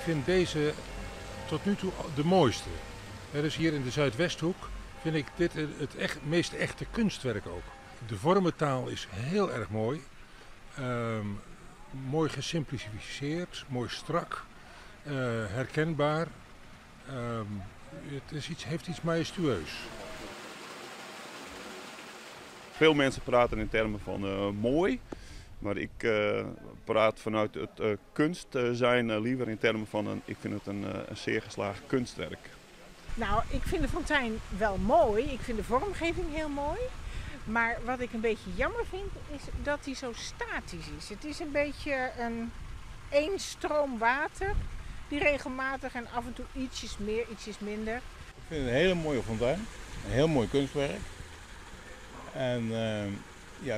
vind deze tot nu toe de mooiste. Dus hier in de Zuidwesthoek vind ik dit het echt, meest echte kunstwerk ook. De vormentaal is heel erg mooi. Mooi gesimplificeerd, mooi strak, herkenbaar. Het heeft iets majestueus. Veel mensen praten in termen van mooi, maar ik praat vanuit het kunst zijn liever in termen van ik vind het een zeer geslaagd kunstwerk. Ik vind de fontein wel mooi, ik vind de vormgeving heel mooi. Maar wat ik een beetje jammer vind, is dat die zo statisch is. Het is een beetje een één stroom water die regelmatig en af en toe ietsjes meer, ietsjes minder. Ik vind het een hele mooie fontein, een heel mooi kunstwerk. En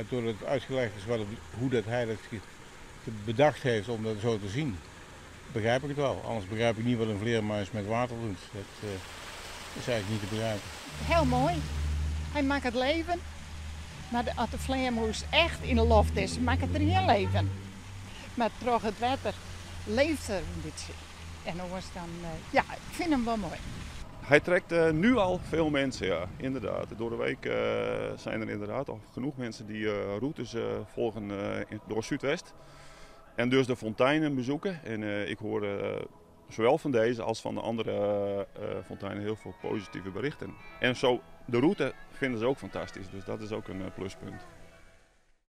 doordat het uitgelegd is hoe dat hij dat bedacht heeft om dat zo te zien, begrijp ik het wel. Anders begrijp ik niet wat een vleermuis met water doet. Dat is eigenlijk niet te begrijpen. Heel mooi. Hij maakt het leven. Maar als de vleermuis echt in de loft is, maakt het er geen leven. Maar toch het water leeft er een beetje. En dan was dan, ja, ik vind hem wel mooi. Hij trekt nu al veel mensen, ja, inderdaad. Door de week zijn er inderdaad al genoeg mensen die routes volgen door Zuidwest. En dus de fonteinen bezoeken. En ik hoor zowel van deze als van de andere fonteinen heel veel positieve berichten. En zo de route vinden ze ook fantastisch, dus dat is ook een pluspunt.